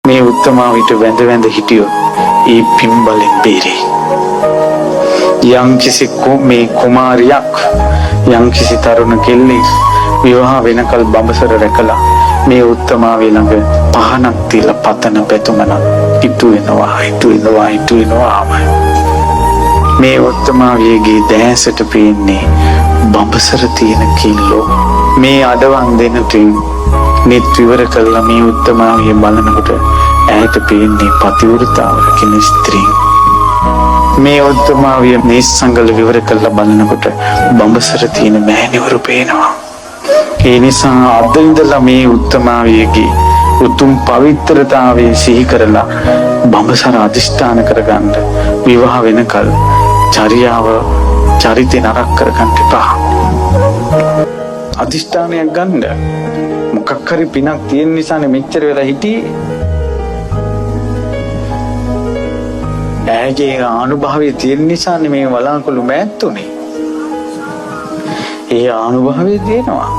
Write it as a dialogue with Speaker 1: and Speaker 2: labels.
Speaker 1: මේ උත්තමාවිට වැඳ වැඳ හිටියොත් ඒ පින් බලෙන් බේරෙයි. යම්කිසි මේ කුමාරියක් යම්කිසි තරුණ කෙල්ලෙක් විවාහ වෙනකල් බඹසර රැකලා මේ උත්තමාවිය ළඟ පහනක් තියලා පතන පැතුම නම් ඉටු වෙනවා, ඉටු වෙනවා, ඉටු වෙනවාමයි. මේ උත්තමාවියගේ දැසට පේන්නේ බඹසර තියෙන කිල්ලෝ. මේ අඩවන් දෙන තුන් නිත් විවර කළා මේ උත්තමාවිය බලනකොට ඈට පේන්නේ පතිවෘතාව රකින ස්ත්‍රීන්. මේ උත්තමාවිය මේ සංගල විවර කළා බලනකොට බඹසර තියෙන මෑණිවරු පේනවා. ඒ නිසා අද ඉඳලා මේ උත්තමාවියගේ උතුම් පවිත්‍රතාවය සිහි කරලා බඹසර අධිෂ්ඨාන කරගන්න විවාහ වෙනකල් චර්යාව චරිතේ නරක කරගන්න එපා. අධිෂ්ඨානයක් ගන්න. මොකක් හරි පිනක් තියෙන නිසානේ මෙච්චර වෙලා හිටියේ. ඈගේ ආනුභාවය තියෙන නිසානේ මේ වලාකුළු මෑත් උනේ. ඒ ආනුභාවය තියෙනවා.